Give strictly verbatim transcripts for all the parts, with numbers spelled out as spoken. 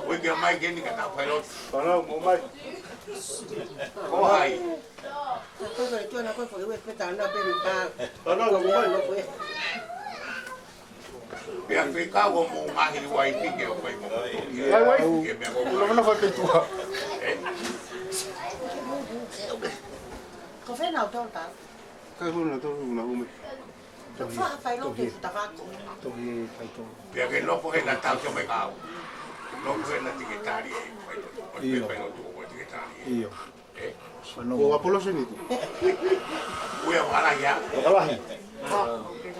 Uike mai ke ni ka tau fai lotu. Fānau, mou mai. Ko hai? Fānau, mou mai. Pea fekau ʻo mou ngaohi uaifi ke ʻo fai mo. Ai, uaifi. Ke meʻa ko. Nofo, nofo ʻi tuʻa. Eh? Ko fē nautolu? Kai huna tolu na hume. Tohi, tohi. Tohi e faitō. Pea ke nofo he na tau ke mai kau. Nofo he na tike tali e faitō. ʻIo. Faitō tuʻu ko tike tali e. ʻIo. Eh? Ko Apolosi ni. Uia wala ia. Wala ia.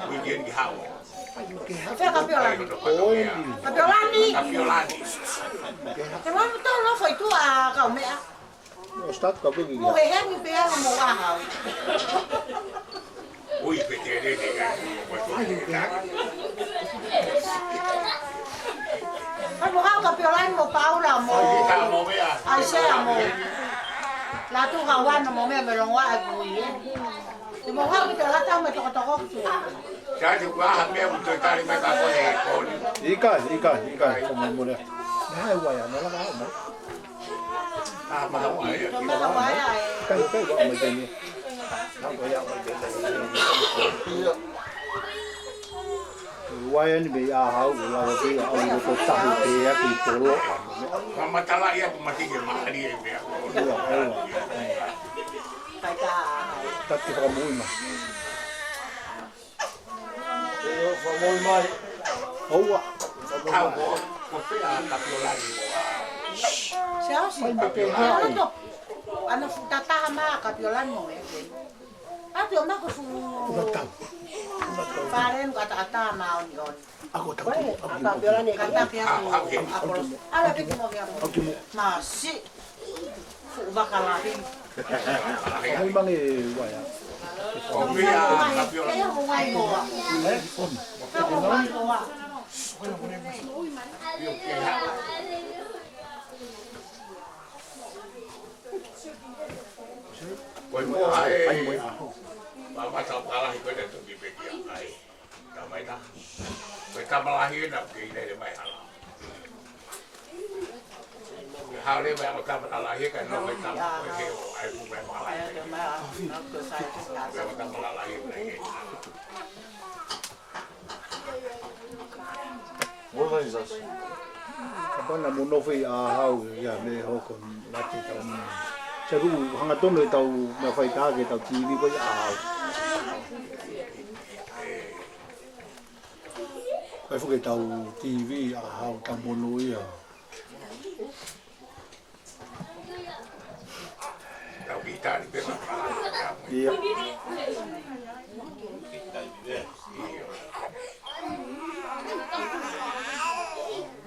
Uia ni hau. Fea Kapiolani. Oi. Kapiolani. Kapiolani. Ke mau tau nofo ʻi tuʻa kau meʻa. ʻO start ka peki. Mo he hemi pea mo ʻaha. Ui, pe te re ne ka. Ai mo hau Kapiolani mo Paula mo. Ai mo mea. Ai sea mo. La tu ka wana mo mea me longoaʻa e kui e. Te mo hau ki te lata me tokotoko ki tua. Sa te kua ha mea mo te tali mai ka ko e koni. ʻIkai, ʻikai, ʻikai, ko mo mo lea. Nai uaia, mo la ka mo. Uaia ni mei ʻaho, ʻo lava pē ʻo ʻalu ko tahu pē ʻaki polo. Ka matala ia ko mati ke mahali e mea. Ia, ia. Taki fakamuʻi mai. Io, fakamoʻui mai. ʻOua. Kau ko, ko fē ʻa Kapiolani mo ʻa. Siasi. Kapiolani. Ana to. Ana fuʻu tataha mai Kapiolani mo e. Ati o mako su. Fale nu ka tataha mai ʻo ni ʻo ni. Ako taku. Kapiolani ka taki aku. Ako. Ala piki mo ke ako. Masi. Fuʻu vaka lahi. Ai mange uaia. Ko e moa e. Ai moa e ʻaho. Mama tau kalahi ko e tuki peki ai. Tamaita. Ko e tama lahi ena ke ʻi ai e mai hala. Hale mai ʻa tama lahi ka no mai tama ko e heo ai ku mai malahi. Mai ʻa tama lahi mai. Kapau naʻa mo nofo ʻi ʻaho ia mei hoko mati tau mei. Sa ku hangatonu e tau mea faitā ke tau TV ko ʻi ʻaho. Kai fuke tau TV ʻaho tau monu ia. Tau ki tali pē ma. Ia.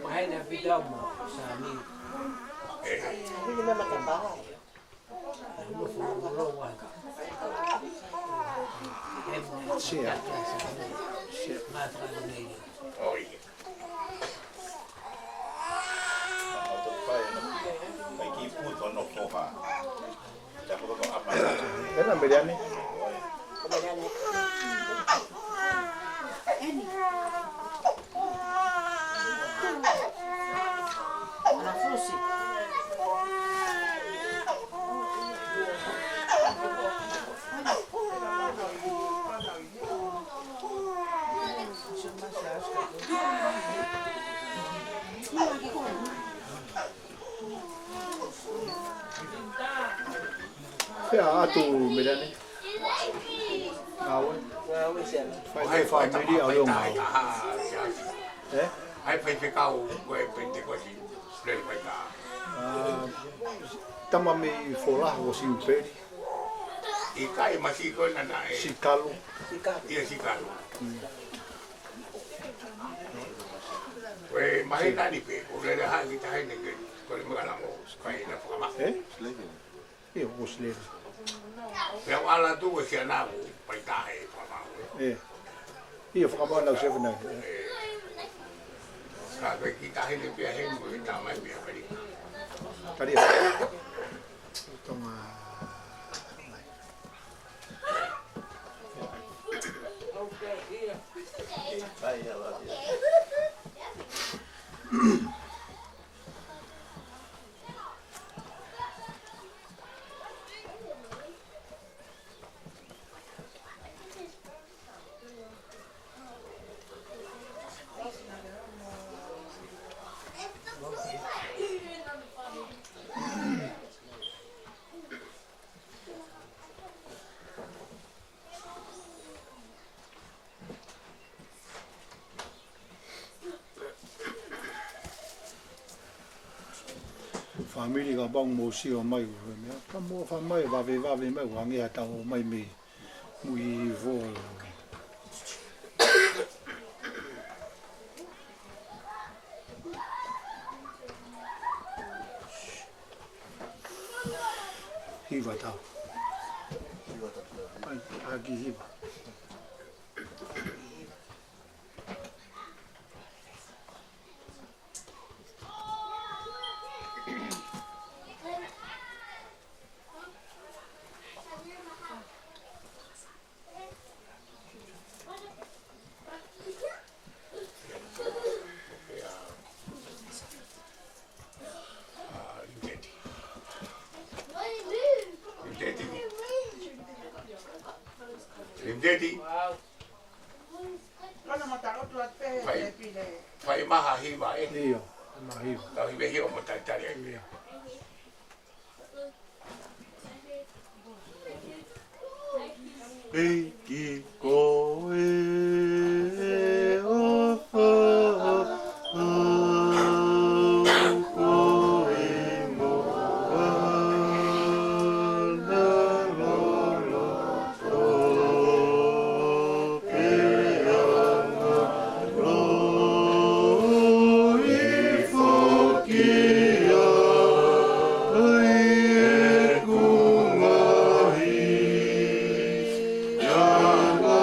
Mahina pita mo Sami. Eh. Ini nama kapal. Sia. Sia. Ena Meliani. Pea atu Meliani. Awe. Fai, fai fāmili ʻa Leonga. Eh? Ai fai fekau ko e Pentekosi. Lele mai ka. Ah, tama mei Fola ʻo Siupeli. ʻIkai masi ko nana e. Sikalu. Ia Sikalu. Ko e mahina ni pē, ko lele hai ki tahi ne ke, ko le maka lamo, kai na fakama. Eh? Ia, ko Sileli. Pea ʻalu atu e siana ʻo paita e fakama. Eh. Ia, fakama na usefu na. Eh. Ka ko e ki tahi ne pea he mo e tama e pea pali. Talia. Tonga. Fāmili, kapau ʻoku mou sio mai ʻoku meʻa, ka mou fai mai, vave vave mai, ʻoange ha tau mai mei mui ʻi he fo. Hiva tau. Ai, ʻaki hiva. Fai, fai maha hiva, ē? ʻIo, maha hiva. Tau hiva hiva mo talitali ai. ʻIo. ʻEiki ko e ʻofa au ko e moana loloto pea ngalo i foki ai ʻeku ngaahi anga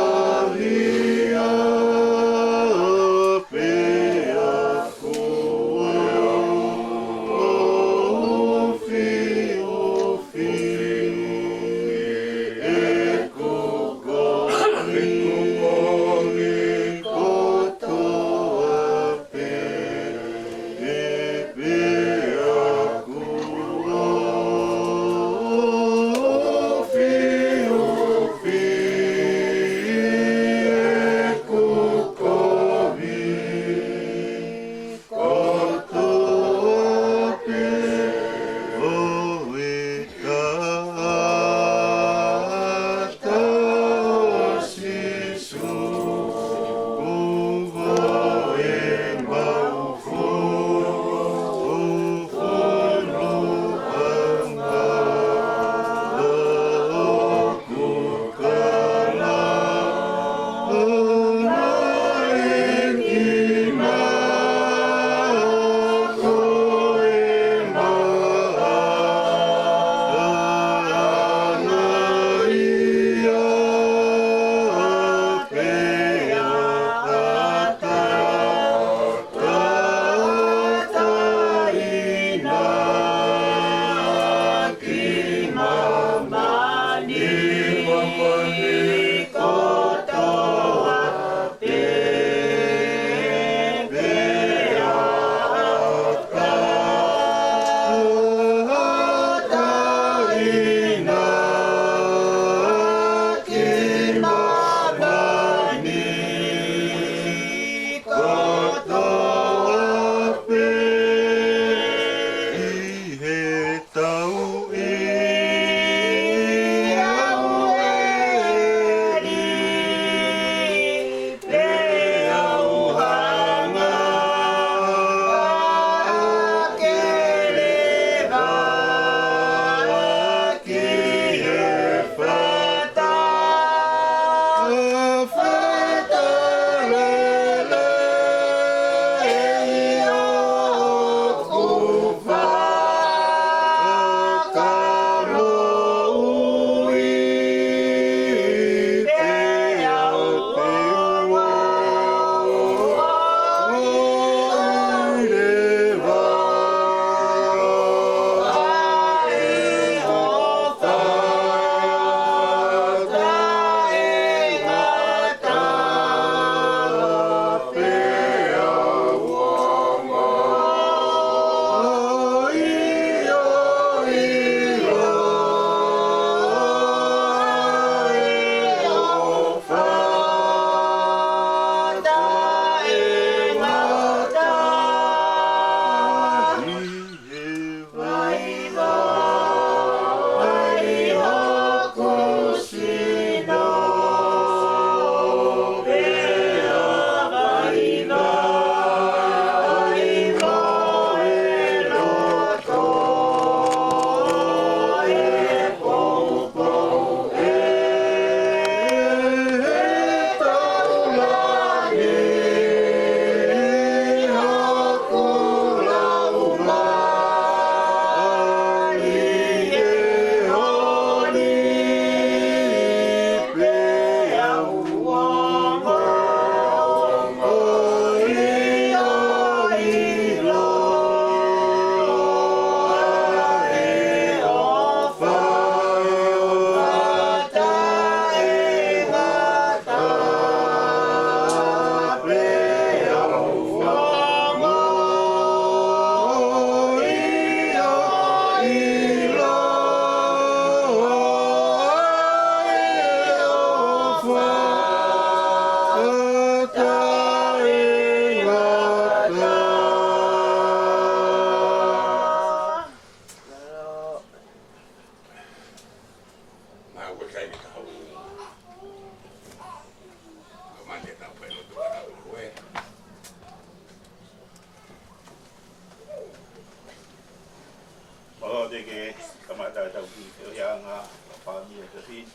Te ke kamata ʻetau kiʻi feohiʻanga fakafāmili ʻa e efiafi ni.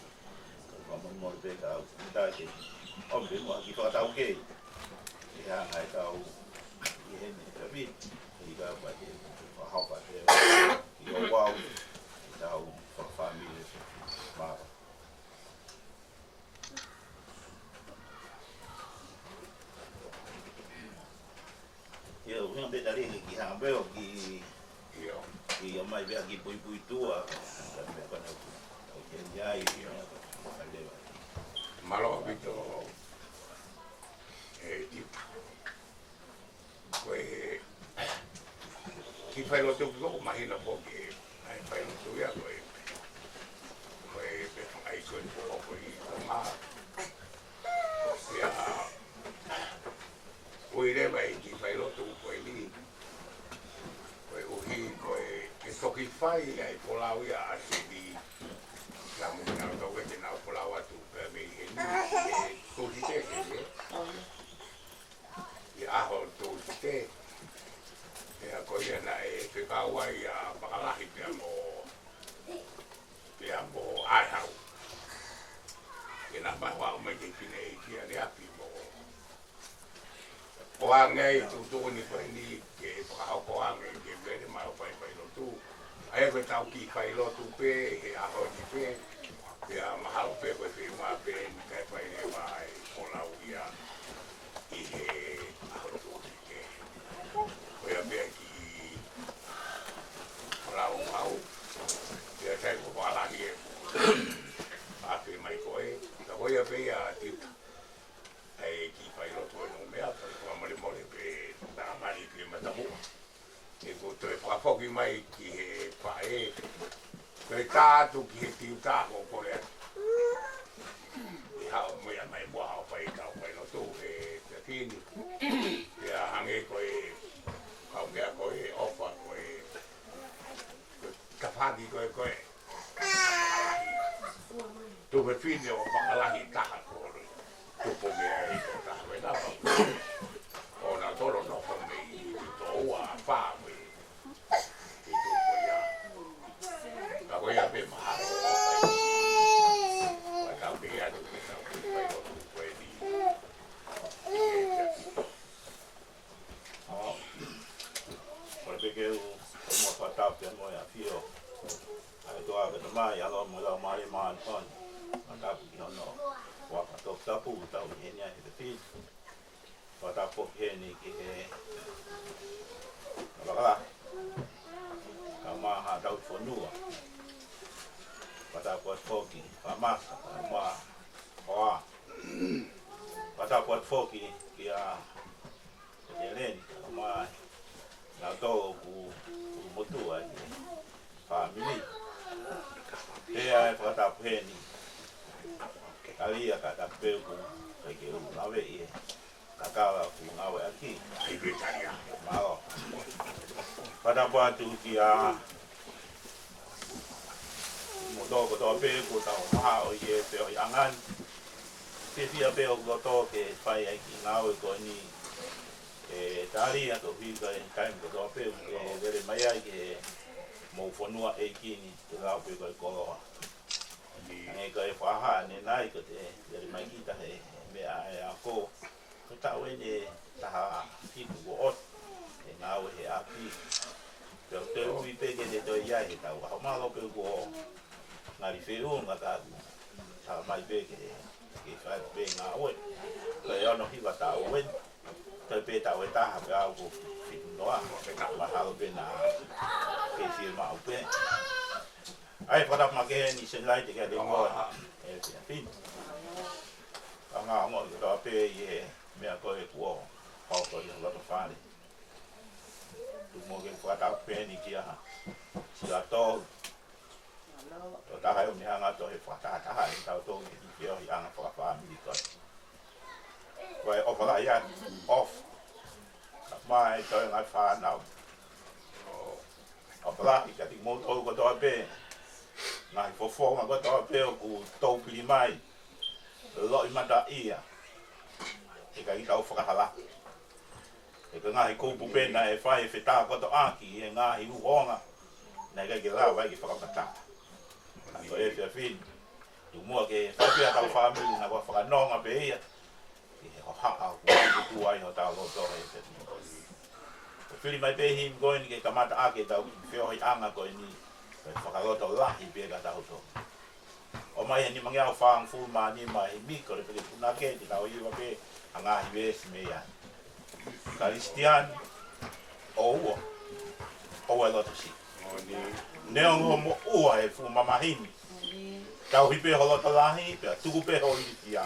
Ka ʻoku ou fakamolemole pē ka ʻoku ou taki ʻomi pē muʻa ha kiʻi fakataukei. ʻI he anga ʻetau ʻi heni he efiafi ni. ʻIkai pē ke fakahopa te kiʻi ouau ʻetau fakafāmili. Mālō. ʻIo, ʻuhinga pē tali ki, ki hanga pē ʻo ki, ʻio, ki ʻomai pē ha kiʻi puipuituʻa, ka me kona ku, ʻoku ke ʻi ai, ʻio, ka leva. Mālō ʻaupito, ē, Tipa. Ko e kiʻi failotu ko ē, mahino foki ʻa e failotu ia ko ē. Ko e pē fakaʻi ko ē ko ē ko ē ko mā. Ia, ʻoku ʻi ai leva e kiʻi failotu ko eni. Koeʻuhi ko e, ʻe toki fai ʻa e folau ia ʻa Seti. Ka mo na tau ke na folau atu pē mei heni, ʻe Tūsite, ē? ʻI he ʻaho Tūsite, pea ko ia naʻe fekau ai ʻa Pakalahi pea mo, pea mo ʻAehau. Ke na mai hoa mai ke fineʻeiki ʻaneapi mo. Ko ange ʻi he tuʻutuʻuni ko eni ke fakahoko ange ke vele mai ʻo fai failotu. ʻA ia ko ʻetau kiʻi failotu pē he ʻaho ni pē, pea mahalo pē ko e feʻunga pē eni kae fai leva ʻa e folau ia ʻi he ʻaho Tūsite. Ko ia pē kiʻi folau au, pea sai ko Pakalahi ʻe ʻafe mai ko ē, ka ko ia pē ia Tipa. ʻA e kiʻi failotu ʻo e nō meʻa, pea fakamolemole pē, tā mali pē matamuʻa. ʻE ko toe fakafoki mai ki he faʻē, ko e tā atu ki he tiuta ko ē ko ē. ʻE haʻu mai ʻa mai muʻa ʻo fai ʻetau failotu he efiafi ni. Pea hangē ko e kau meʻa ko ē ʻofa ko ē, ko e tafaʻaki ko ē ko ē. Tuofefine ʻo Pakalahi taha ko ē. Tupu mei ai ko taha mei napa. ʻO na tolo nofo mei tuʻo ua fā mei. ʻI tupu ia. Ka ko ia pē mahalo. Ka tau pē atu ke tau pē ʻo tupu eni. ʻO, ʻoku ou pehē ke u, ʻoku mau fakatapu pea mo e ʻafio ʻa e ʻOtua ko e Tamai, ʻAlo mo e Laumālie Māʻoniʻoni. Fakatapu ki hono huafa toputapu ʻoku tau ʻi heni ai he efiafi ni. Fakatapu ki heni ki he Pakalahi, kae ʻumaʻā haʻatau fonua. Fakatapu atu foki ki Fakamasa, kae ʻumaʻā hoa. Fakatapu atu foki kia Eleni, kae ʻumaʻā nautolu ʻoku, ʻoku motuʻa ʻi he fāmili. Pea ʻe fakatapu heni. Talia ka tapu pē ʻoku ʻikai ke u ngāue ʻi he kakala ʻoku ngāueʻaki. ʻAi pē talia. Mālō. Fakatapu atu kia moutolu kotoa pē kuo tau maʻu ʻi he feohiʻanga ni. Fiefia pē ʻoku loto ke fai ʻa e kiʻi ngāue ko eni. ʻE talia koeʻuhi ko e taimi kotoa pē ʻoku ke lele mai ai ki he mou fonua ʻeiki ni, ke lau pē ko e koloa. Hangē ko e fakahā ʻanenai ʻoku te lele mai kita he, he meʻa ʻa e ako. Ko e taʻu eni ʻe taha fitu kuo ʻosi ʻa e ngāue he ʻapi. Pea ʻoku te ui pē ke te toe ʻi ai he taʻu ʻaho, mālō pē kuo ngali feʻunga ka ʻoku tala mai pē ke, ke fai pē ngāue. Ko e ono hiva taʻu eni. Toe pē taʻu ʻe taha pea ʻoku fitu noa. Mahalo pē naʻa ke fiemaʻu pē. ʻAi, fakatapu makehe ni Senilai te ke ʻalu mo e efiafi ni. Kae ʻumaʻā ongo kotoa pē ʻi he meʻa ko ē kuo hoko ʻi loto fale. Tuku muʻa ke fakatapu pē ni kia Silato. Tokotaha ʻoku ne hanga ʻo tohi fakatahataha ʻetau tō ki he feohiʻanga fakafāmili ko ē. Ko e ʻofa lahi atu, ʻofa. Kae ʻumaʻā e toenga e fānau. ʻOfa lahi kiate kimoutolu kotoa pē. Ngaahi fofonga kotoa pē ʻoku toupili mai. Loʻimata ia. ʻIkai ke tau fakahalaku. He ko e ngaahi kupu pē naʻe fai e fetākotoʻaki he ngaahi uhonga. naʻe ʻikai ke lava ai ke fakamatala. Ka ko e efiafi ni, tuku muʻa ke fai pē ʻetau fāmili naʻa kuo fakanonga pē ia ʻi he hohaʻa kuo tuku ai hotau loto he efiafi ni. Ko e fili mai pē himi ko eni ke kamata ʻaki ʻetau feohiʻanga ko eni, ko e fakalotolahi pē ka tau to. ʻOmai he nimangeau fāngofulu mā nima himi ko e peke punake ke tau hiva pē ʻa e ngaahi veesi mei ai. Kalisitiane, ʻoua, ʻoua ʻe loto siʻi. Neongo moʻua he fuʻu mamahi ni, tauhi pē ho loto lahi, pea tuku pē ho ilifia.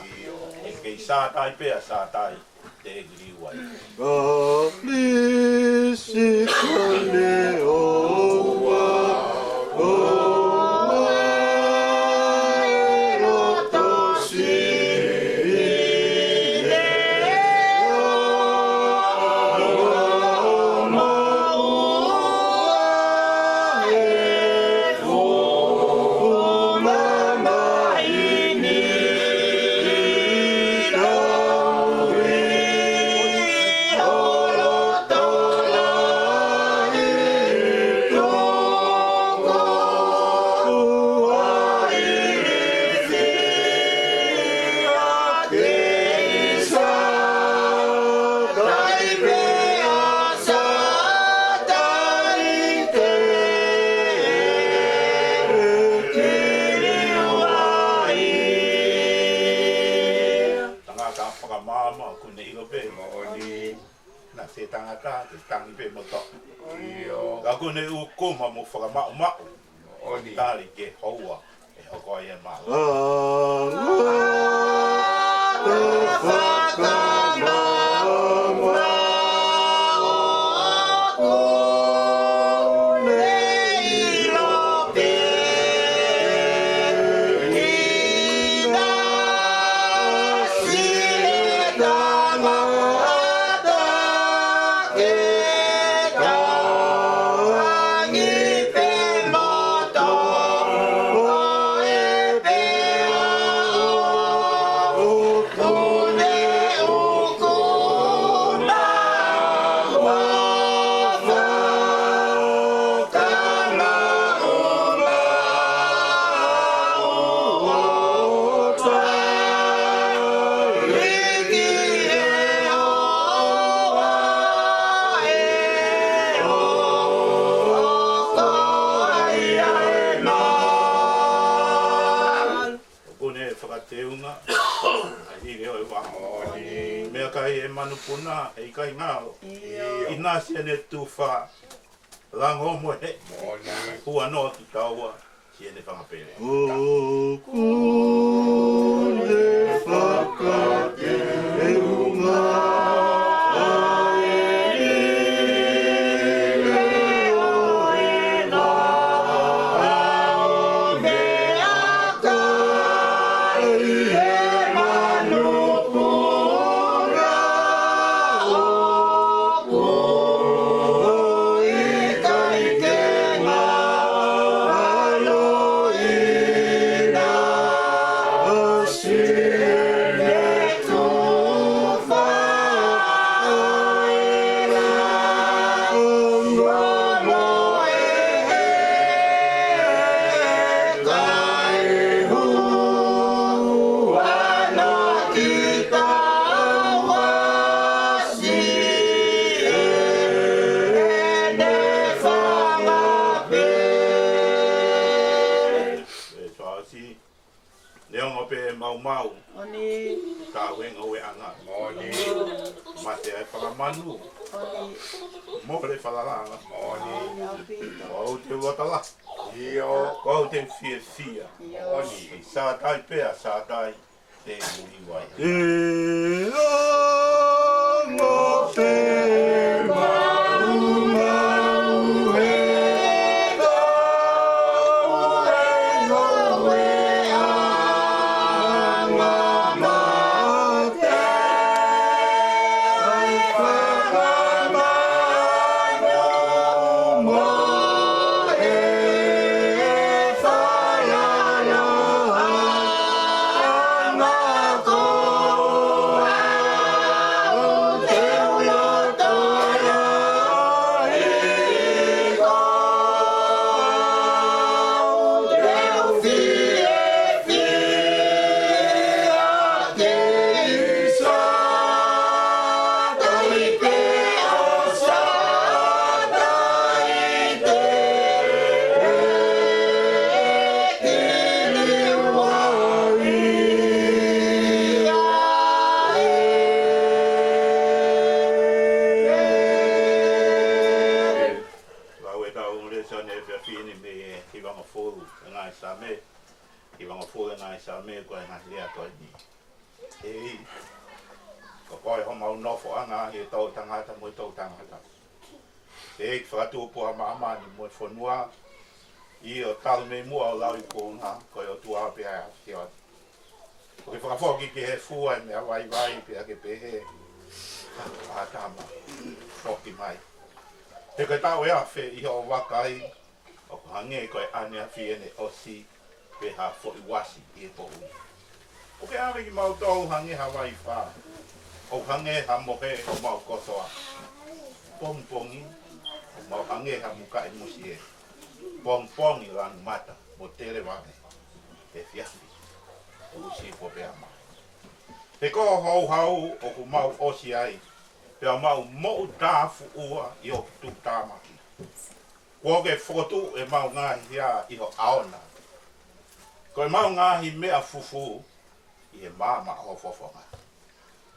He kei Sātai pē ʻa Sātai te u liliu ai. Kalisitiane, ʻoua, ʻoua ʻe loto siʻi. Tangata fakamaama ʻoku ne ʻilo pē. Moʻoni. Naʻa te tangata, te tangi pē mo toʻa. ʻIo. Ka ʻoku ne ʻūkuma mo fakamaʻumaʻu. Moʻoni. Tali ke houa ʻe hoko ai e mālohi. Anga fakamaama ʻoku ne ʻilo pē. Ina si e tangata ke tangi pē mo toʻa, ʻo e pea ʻoku ne ʻūkuma mo fakamaʻumaʻu. ʻOku ne fakateunga ʻa e hili ʻo e vao. Meʻakai e manupuna, heʻikai ngalo. ʻIo. ʻIna siʻene tufa, lango mo he. Moʻoni. Huanoa ki taua siʻene fanga pele. ʻOku ne fakateunga ʻa e hili ʻo e vao. Meʻakai e manupuna, ʻoku ʻikai ke ngalo, ʻina siʻene tufa, ʻa e lango mo he, heʻikai huanoa ki taua siʻene fanga pele. Neongo pē maumau. Moʻoni. Ka ʻoku ʻi ai e ueʻanga. Moʻoni. Mate ʻa e fanga manu. Moʻoni. Mole falalaʻanga. Moʻoni. Moʻoni, ʻaupito. ʻOku ou te u loto lahi. ʻIo. ʻOku ou te u fiefia. ʻIo. Moʻoni. Sātai pē ʻa Sātai te u liliu ai. ʻE anga pē maumau he kau e ueʻanga mate. ʻA e fanga manu mo e falalaʻanga koā. Pini mei he hivangofulu e ngaahi Saame, hivangofulu e ngaahi Saame ko e ngaahi lea ko eni. ʻEiki, ko koe homau nofoʻanga ʻi he toʻutangata mo e toʻutangata. ʻEiki, fakatupu ʻa māmani mo e fonua, ʻio talu mei muʻa ʻo lauikuonga, ko e ʻOtua pē ʻa e ʻAfiona. ʻOku ke fakafoki ki he fua e meʻa vaivai pea ke pehē, ʻĀtama, foki mai. He ko e taʻu ʻe afe ʻi hoʻo vakai, ʻoku hangē ko e ʻaneafi ʻene ʻosi, pe ha foʻi uasi ʻi he poʻuli. ʻOku ke ʻave kimautolu hangē ha vaifā, ʻoku hangē ha mohe homau kotoa. Pongipongi, ʻoku mau hangē ha mukaʻi musie. Pongipongi lanu mata mo televave. Efiafi, ʻoku sifo pea mai. He ko e houhau ʻoku mau ʻosi ai, pea mau moʻutāfuʻua ʻi hoku tuputāmaki. Kuo ke fokotuʻu ʻemau ngaahi hia ʻi ho ʻao na, ko ʻemau ngaahi meʻa fufū ʻi he maama ʻo ho fofonga.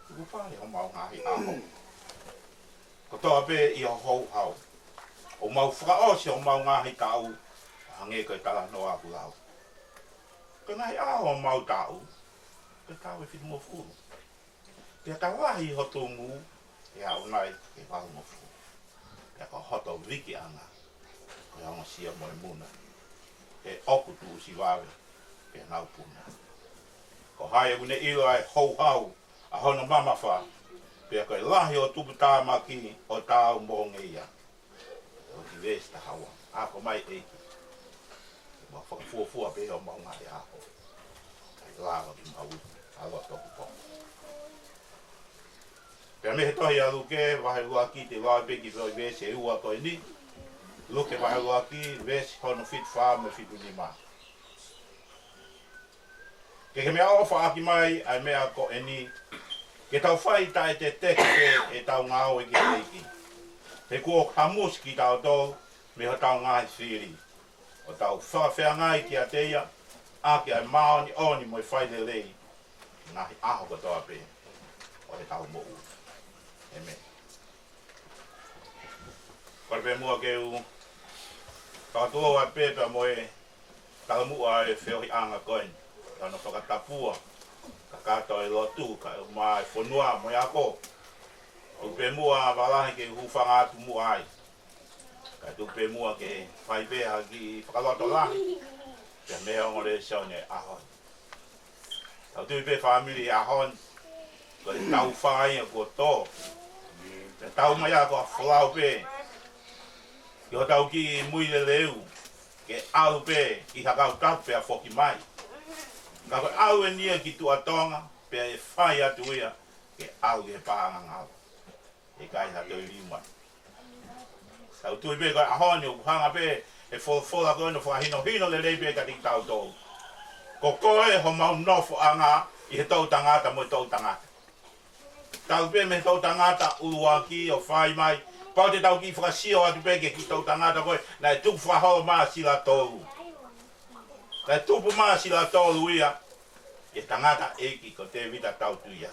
Tuku fale homau ngaahi ʻaho kotoa pē ʻi ho houhau. ʻOku mau fakaʻosi homau ngaahi taʻu, hangē ko e talanoa ʻoku lau. Ko e ngaahi ʻaho homau taʻu, ko e taʻu ʻe fitungofulu. Pea ka lahi ho tumu, ʻe aʻu nai ki he valungofulu. Pea ko hoto vikiʻanga, ko e ongosia mo e muna. He ʻoku tuʻusi vave, pea nau puna. Ko hai ʻoku ne ʻilo ʻa e houhau ʻa hono mamafa, pea ko e lahi ʻo e tuputāmaki ʻoku tau moʻungeia. ʻOku ki veesi taha ua. Ako mai ʻEiki. Mau fakafuofua pē homau ngaahi ʻaho. Kae lava ke mau ʻi ha loto ʻoku pau. Pea mei he tohi ʻa Luke, vahe ʻuluaki, te u lau pē kiʻi foʻi veesi ʻe ua ko eni. Luke vahe ʻuluaki, veesi hono fitu fā mo e fitu nima. Ke ke meʻaʻofaʻaki mai ʻa e meʻa ko eni, ke tau fai taʻeteteke pē ʻetau ngāue ki he ʻEiki. He kuo hamusi kitautolu mei hotau ngaahi fili, ʻo tau fakafeangai kiate ia, ʻaki ʻa e māʻoniʻoni mo e failelei, ngaahi ʻaho kotoa pē ʻo ʻetau moʻui. ʻĒmeni. Kole pē muʻa ke u fakatulou atu pē pea mo e talamuʻa e feohiʻanga ko eni, ka hono fakatapua kakato e lotu, kae ʻumaʻā e fonua mo e ako. Tuku pē muʻa Vālahi ke hūfanga atu muʻa ai. Kae tuku pē muʻa ke fai pē ha kiʻi fakalotolahi pea mei he ongo lēsoni ʻo e ʻaho ni. Tau tui pē fāmili ʻi he ʻaho ni, ko e tau fai ia kuo tō. Pea tau mai ia ko ha folau pē ki hotau kiʻi mui leleu, ke ʻalu pē ki ha kau tapu pea foki mai. Ka ko e ʻalu eni ia ki tuʻa Tonga, pea ʻe fai atu ia ke ʻalu ki he paʻanga ngalo. ʻIkai ha toe lima. Tau tui pē ko e ʻaho ni ʻoku hanga pē ʻe he folofola ko eni ʻo fakahinohino lelei pē kiate kitautolu. Ko koe homau nofoʻanga ʻi he toʻutangata mo e toʻutangata. Talu pē mei he toʻutangata ʻuluaki ʻo fai mai, pau te tau kiʻi fakasio atu pē ki he kiʻi toʻutangata ko ē naʻe tuku fakaholo mai ʻa Silatolu. Naʻe tupu mai ʻa Silatolu ia ʻi he tangataʻeiki ko Tēvita Tautuʻia.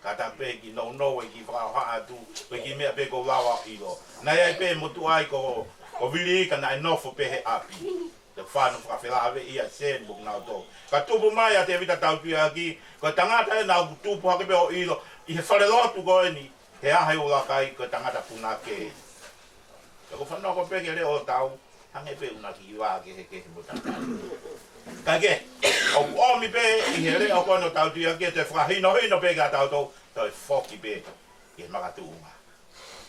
Kātaki pē kiʻi nounou e kiʻi fakahohaʻa atu, ko e kiʻi meʻa pē ʻoku ou lava ʻo ʻilo. Naʻe ʻi ai pē motuʻa ia ko, ko Vili ka naʻe nofo pē he ʻapi. Te fano fakafelāveʻi ia Seni mo kinautolu. Ka tupu mai ʻa Tēvita Tautuʻia ki, ko e tangata ē naʻa ku tupu hake pē ʻo ʻilo, ʻi he falelotu ko eni, he ʻaho ʻuluaki ko e tangata punake. Ka ko e fanongo pē ki he leʻo ʻo tau, hangē pē ʻoku na kiʻi vā kehekehe mo tautolu. Ka ke, ʻoku ʻomi pē ʻi he leʻo ko eni ʻo Tautuʻia ke toe fakahinohino pē kiate kitautolu, toe foki pē ki he makatuʻunga.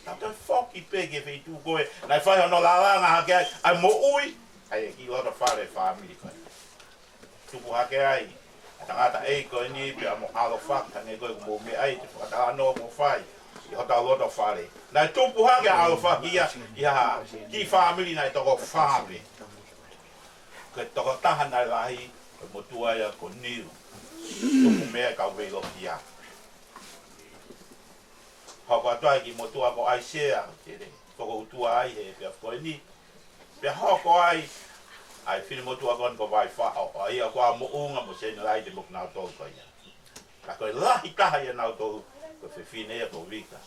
Tau toe foki pē ki he feituʻu ko ē naʻe fai hono lalanga hake ai ʻa e moʻui ʻa e kiʻi loto fale fāmili ko ē. Tupu hake ai ʻa e tangataʻeiki ko eni pea mo ʻAlofaki, hangē ko ē ʻoku mou meaʻi ʻa e fakatalanoa kuo fai ʻi hotau loto fale. Naʻe tupu hake ʻa ʻAlofaki ia ʻi ha kiʻi fāmili naʻe toko fā pē. Ko e tokotaha naʻe lahi, ko e motuʻa ia ko Niu. Tupu mei ai e kau Veilokia. Hoko atu ai e kiʻi motuʻa ko ʻAisea, te ne fokoutua ai he efiafi ko eni. Pea hoko ai ʻa e finemotuʻa ko eni ko Vaifaʻo, ʻa ia ko ʻa Moʻunga mo Senelaite mo kinautolu ko ia. Ka ko e lahi taha ʻia nautolu, ko e fefine ia ko Vika.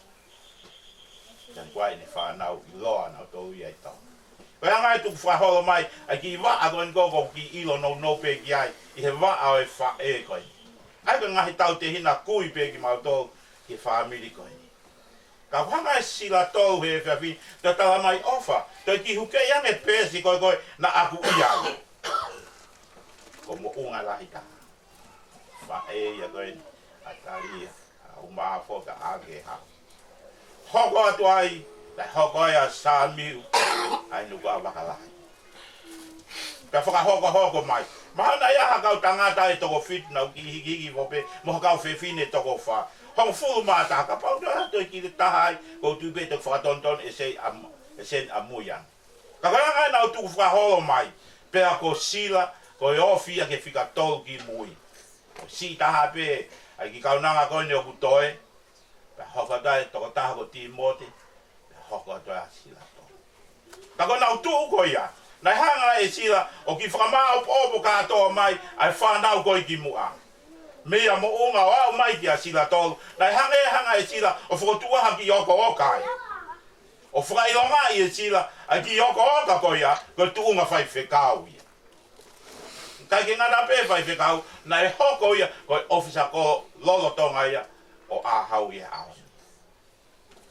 Ka ko e ʻene fānau ʻiloa nautolu ia ʻi Tonga. Ko e anga e tuku fakaholo mai ʻa e kiʻi vaʻa ko eni ʻoku ou kiʻi ʻilo nounou pē ki ai ʻi he vaʻa ʻo e faʻē ko eni. ʻA ia ko e ngaahi tautehina kui pē kimautolu ki he fāmili ko eni. Ka ʻoku hanga ʻe Sila Tolu he efiafi ni ʻo talamai ʻofa, toe kiʻi hukeʻi ange peesi ko ē ko ē naʻa ku ʻi ai. Ko e moʻunga lahi taha. Faʻē ia ko eni, ʻa Talia, ʻa Umaʻafoka, ʻa Keha. Hoko atu ai, naʻe hoko ai ʻa Samiu, ʻa e nuka vakalahi. Pea fakahokohoko mai. Mahalo naʻe ʻi ai ha kau tangata ʻe toko fitu naʻa ku kiʻi hikihiki hifo pē, mo ha kau fefine ʻe toko fā. Hongofulu mā taha, kapau te u toe kiʻi taha ai, ʻoku ou tui pē te u fakatonutonu ʻe Seni ʻa, ʻe Seni ʻamui ange. Ka ko e anga ē naʻa ku tuku fakaholo mai, pea ko Sila, ko e ofi ia ki he fika tolu kimui. Ko e siʻi taha pē ʻa e kiʻi kaunanga ko eni ʻoku toe, pea hoko atu ai e tokotaha ko Timote, pea hoko atu ai ʻa Sila Tolu. Ka ko ʻenau tuʻu ko ia, naʻe hanga ʻe Sila ʻo kiʻi fakamāʻopoʻopo kātoa mai ʻa e fānau ko ē kimuʻa. Mei he moʻunga ʻo aʻu mai kia Sila Tolu, naʻe hanga ʻe, hanga ʻe Sila ʻo fokotuʻu ha kiʻi okooka ai. ʻO fakaʻilongaʻi ʻe Sila ʻa e kiʻi okooka ko ia, ko e tuʻunga faifekau ia. ʻIkai ke ngata pē faifekau, naʻe hoko ia ko e ʻōfisa kolo lolotonga ia ʻo ʻAhau ʻi he ʻaho ni.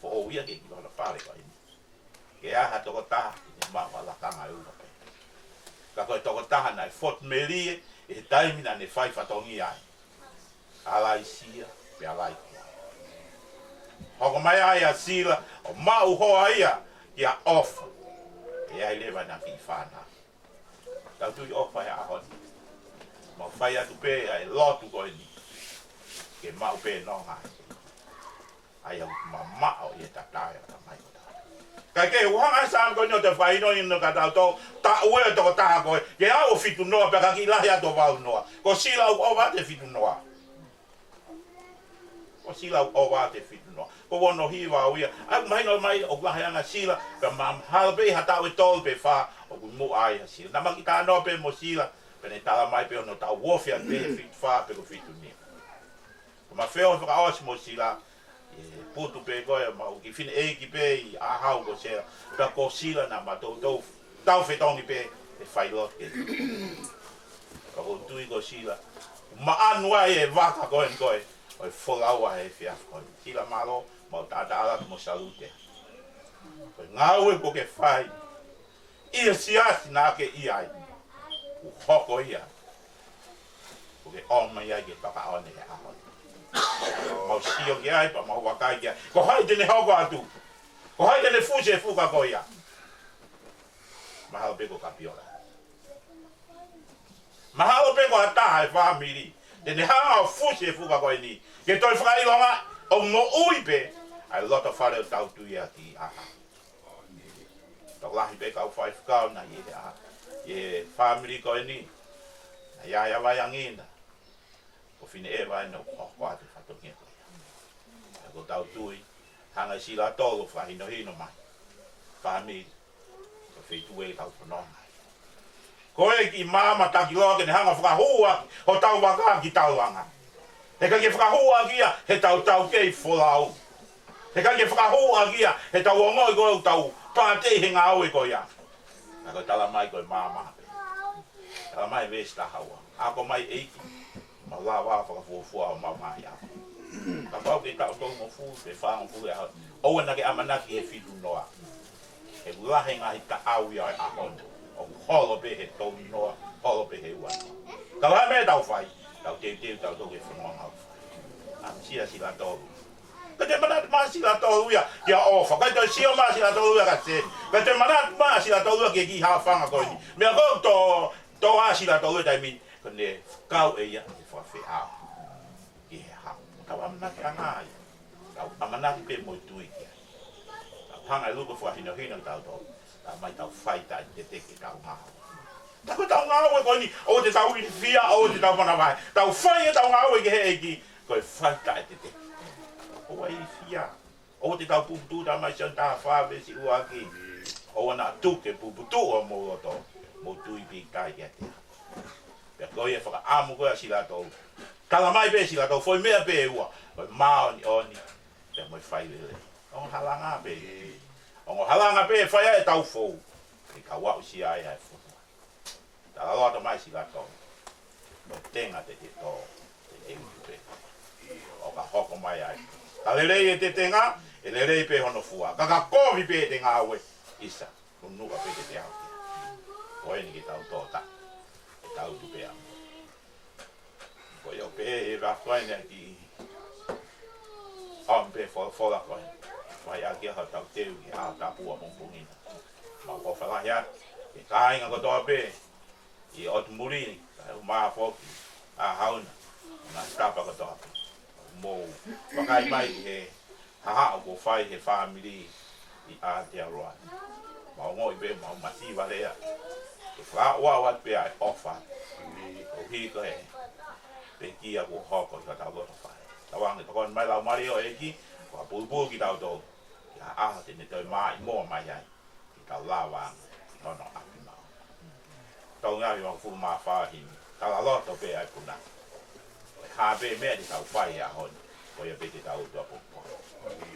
Foʻou ia ki he kiʻi lotofale ko eni. Ke ʻi ai ha tokotaha ke ne maʻu ha lakanga ʻe ua pē. Ka ko e tokotaha naʻe foti melie ʻi he taimi naʻa ne fai fatongia ai. Alaisia, pea Laikua. Hoko mai ai ʻa Sila ʻo maʻu hoa ia kia ʻOfa. ʻE ʻi ai leva ʻena kiʻi fānau. Tau tui ʻOfa he ʻaho ni. Mau fai atu pē ʻa e lotu ko eni. Ke maʻu pē nonga. ʻA ia ʻoku mamaʻo ʻi he tatae ʻo e tamai kotoa. Kae kehe, ʻoku hanga ʻe he Saame ko eni ʻo toe fakahinohino kia tautolu, taʻu ē ʻo e tokotaha ko ē, ke aʻu ʻo fitu noa pea ka kiʻi lahi atu ʻo valu noa. Ko Sila ʻoku ʻova atu e fitu noa. Ko Sila ʻoku ʻova atu e fitu noa. Ko hono hiva au ia. ʻA ia ʻoku mahino mai ʻoku lahi ange ʻa Sila, pea mahalo pē ʻi ha taʻu ʻe tolu pe fā, ʻoku muʻa ai ʻa Sila. Naʻa ma kiʻi talanoa pē mo Sila, pea ne talamai pē hono tau ofi atu pē he fitu fā pe ko e fitu nima. Ko ma feohi fakaʻosi mo Sila, ʻi he putu pē ko ē, mau kiʻi fineʻeiki pē ʻi ʻAhau ko Sila, pea ko Sila naʻa ma toutou, tau fetongi pē, ʻe fai lotu ke. Ka ʻoku ou tui ko Sila, maʻanu ai e vaka ko eni ko ē, ʻo e folau ʻa e efiafi ko eni. Sila mālō, mau taʻataʻa atu mo salute. Ko e ngāue ʻoku ke fai, ʻi he siasi naʻa ke ʻi ai. ʻOku hoko ia. ʻOku ke ʻomai ai ke pakaone he ʻaho ni. Mau sio ki ai, pea mau vakai ki ai. Ko hai te ne hoko atu? Ko hai te ne fusi e fuka ko ia? Mahalo pē ko Kapiola. Mahalo pē ko ha taha he fāmili te ne hanga ʻo fusi e fuka ko eni. Ke toe fakaʻilonga ʻo moʻui pē ʻa e lotofale ʻoku tau tui ʻaki ʻi ʻAhau. Tokolahi pē kau faifekau naʻe ʻi he ʻa, ʻi he fāmili ko eni. Naʻe ʻi ai ʻa Vaiangina. Ko Fineʻeva ʻena ʻoku hoko atu e fatongia ko ia. Ka ʻoku tau tui, hanga ʻe Sila Tolu ʻo fakahinohino mai. Fāmili, ko e feituʻu ē ʻoku tau fononga ai. Ko e kiʻi maama takiloa ke ne hanga ʻo fakahū ʻaki hotau vaka ki taulanga. He ʻikai ke fakahū ʻaki ia heʻetau taukei folau. He ʻikai ke fakahū ʻaki ia heʻetau ongoʻi ko ē ʻoku tau pātē he ngāue ko ia. Ka ko e talamai ko e maama pē. Talamai veesi taha ua. Ako mai ʻEiki. Mau lava fakafuofua ʻo mau ngaahi ako. Kapau ke taʻu tolungofulu, pe fāngofulu ʻa e ʻaho. ʻOua naʻa ke ʻamanaki he fitu noa. He ʻoku lahi e ngaahi taʻau ia ʻo e ʻaho ni. ʻOku holo pē he tolu noa, holo pē he ua noa. Ka ko e hā e meʻa ʻe tau fai, tau teuteu tautolu ke fononga ʻo fai. ʻAmusia Sila Tolu. Ka te manatu mai Sila Tolu ia kia ʻOfa. Ka te sio mai Sila Tolu ia kia Seni. Ka te manatu mai Sila Tolu ia ki he kiʻi haʻofanga ko eni. Meʻa ko ē ʻoku tō, tō ai Sila Tolu ia he taimi ni. Ko ʻene kau ʻe ia ʻi he fakafeʻao. Ki he hau. Tau ʻamanaki ʻanga ai. Tau ʻamanaki pē mo e tui ki ai. Tau hanga ʻe Luke ʻo fakahinohino kia tautolu. Tau mai tau fai taʻeteteke ʻetau ngāue. Ka ko ʻetau ngāue ko eni, ʻoua te tau ilifia, ʻoua te tau manavahē. Tau fai ʻetau ngāue ki he ʻEiki, ko e fai taʻeteteke. ʻOua ʻe ilifia. ʻOua te tau puputuʻu, talamai Sione taha fā veesi ua ki. ʻOua naʻa tuku ke puputuʻu homou loto, mou tui pīkitai kiate au. Pea ko ia e fakaʻamu ko ē ʻa Sila Tolu. Talamai pē Sila Tolu, foʻi meʻa pē ʻe ua, ko e māʻoniʻoni, pea mo e fai lelei. Ongo halanga pē. Ongo halanga pē ʻe fai ai ʻetau fou. ke kau aʻusia ai ʻa e fonua. Talaloto mai Silato. Ko e tenga te te tō, te te utu pē. ʻO ka hoko mai ai. Ka lelei ʻete tenga, ʻe lelei pē hono fua. Ka ka kovi pē ʻete ngāue, ʻisa, nunuʻa pē ke te au. Ko eni ke tau tō ta, ke tau utu pē amo. Ko ia pē he vakoa ʻeni ki ʻaon pē fo-, fola koe. Mai ʻaki ʻa hotau teu ki ʻaho tapu ʻapongipongi na. Mau ʻofa lahi atu ki he kāinga kotoa pē ʻi ʻOtu Muli, kae ʻumaʻā foki ʻa Hauna, ngaahi tapa kotoa pē. Mou vakai mai ki he hahaʻa kuo fai he fāmili ʻi Aotearoa. Mau ongoʻi pē, mau masiva lea. Ke fakaʻoʻoʻo atu pē ʻa e ʻofa. ʻOku hiko he pekia kuo hoko ʻi hotau loto fale. Tauange tokoni mai Laumālie ʻo e ʻEiki, fakapulupulu kitautolu ki ha ʻaho te ne toe maʻimoa mai ai, ke tau lava ange ki hono ʻapi maʻu. Tau ngaahi hongofulu mā fā himi. Talaloto pē ʻa e puna. Ko e hā pē meʻa te tau fai he ʻaho ni, ko ia pē te tau tuʻupoʻuli.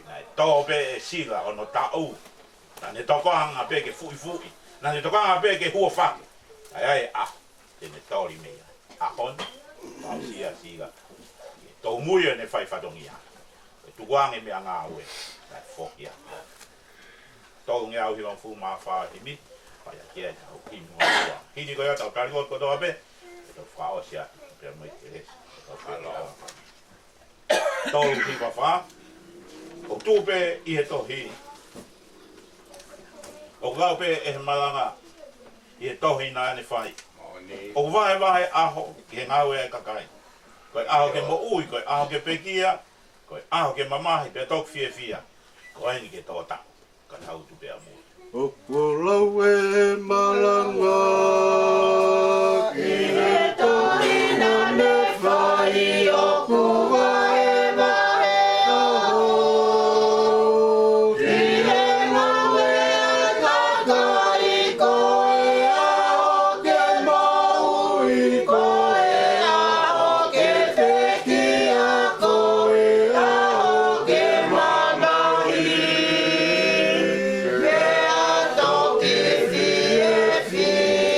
Naʻe tō pē ʻe Sila hono taʻu. Naʻa ne tokanga pē ke fuʻifuʻi. Naʻa ne tokanga pē ke huafaki. ʻAi ʻa e ʻaho te ne toli mei ai. ʻAho ni, pau sia Sila. Ke tōmui ʻene fai fatongia. Ke tukuange meʻangāue. Kae foki atu. Tolungeau hivangofulu mā fā himi, fai ʻaki ai ʻetau himi hono ua. Himi ko ia tau tali kotoa pē, ʻe tau fakaʻosi atu, pea mo e kelesi, ʻe tau fakaʻosi. Tolu hiva fā, ʻoku tuʻu pē ʻi he tohi. ʻOku lau pē ʻe he malanga, ʻi he tohi naʻa ne fai. ʻOku vahevahe ʻaho, ki he ngāue ʻa e kakai. Ko e ʻaho ke moʻui, ko e ʻaho ke pekia, ko e ʻaho ke mamahi, pea toki fiefia. Ko eni ke tō ta. Ka tau utu pē amo. ʻOku lau e malanga ki he tohi naʻa ne fai ʻoku vahevahe ʻaho ki he ngāue ʻa e kakai ko e ʻaho ke moʻui ko e ʻaho ke pekia ko e ʻaho ke mamahi. Pea toki fiefia ko eni ke tō ta ʻo ko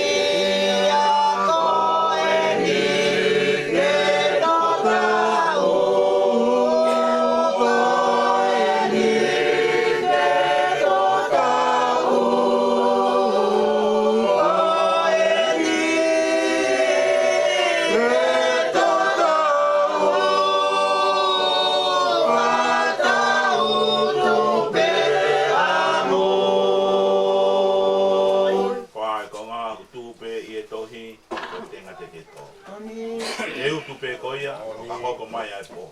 eni ke tō ta ʻo ko eni ke tō ta ʻo ka tau utu pē amo. Fai ko ngā utu pē ʻi he tohi, ko e tenga te te tō. ʻE utu pē ko ia, ʻo ka hoko mai ʻa e pō.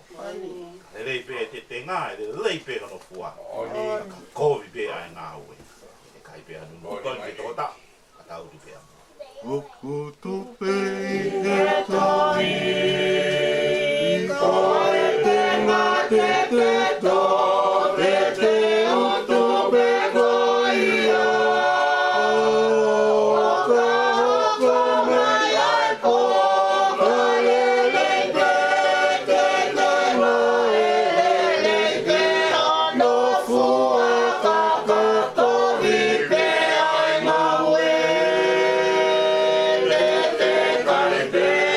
Lelei pē ʻete tenga, lelei pē hono fua. Ka kovi pē ʻa e ngāue, ʻe ʻikai pē ha nunuʻa. Ko eni ke tō ta, ka tau utu pē amo. ʻOku tuʻu pē ʻi he tohi, ko e tenga te te tō, te te utu pē ko ia. ʻO ka hoko mai ʻa e pō, ka lelei pē ʻete tenga, ʻe lelei pē hono fua, ka ka kovi pē ʻa e ngāue, te te kai pē ʻa e nunuʻa. Ko eni ke